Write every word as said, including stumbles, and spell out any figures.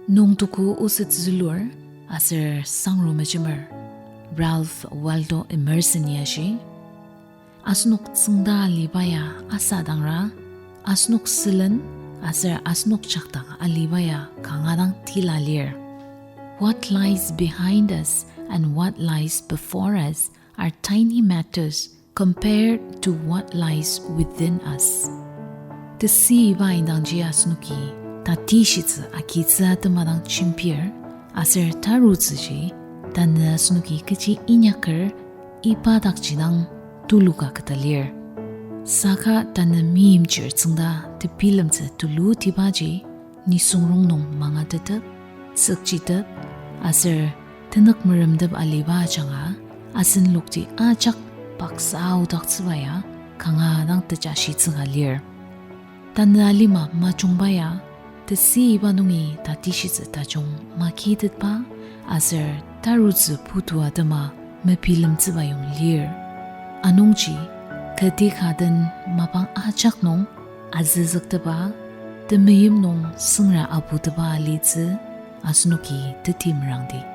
Nüngtugu oset zülur aser sangro mejemer Ralph Waldo Emerson ya shi, asenok tsüngda aliba ya asadangra, asenok sülen aser asenok jakdang aliba ya kanga dang tila lir. What lies behind us and what lies before us are tiny matters compared to what lies within us. Tesüiba indangji asenoki tatishitsü agitsü atema dang jembir, aser tarutsüji tanü asenoki kechi inyaker iba dakji dang tuluka keta lir. Saka tanü meimchir tsüngda tebilemtsü tulutibaji nisung rongnung mangatetep, tsükchitep, aser tenük meremtep aliba ajanga asen lokti ajak paksa aodaktsüba ya kanga dang tejashitsüka lir. Tanü alima majungba ya, tesüiba nungi tatishitsü tajung makitetba aser tarutsü putu atema mebilemtsüba yong lir. Anungji, kati ka den mapang ajak nung azüzüktepa, temeim nung süngra aputepa alitsü asenoki teti merangdi.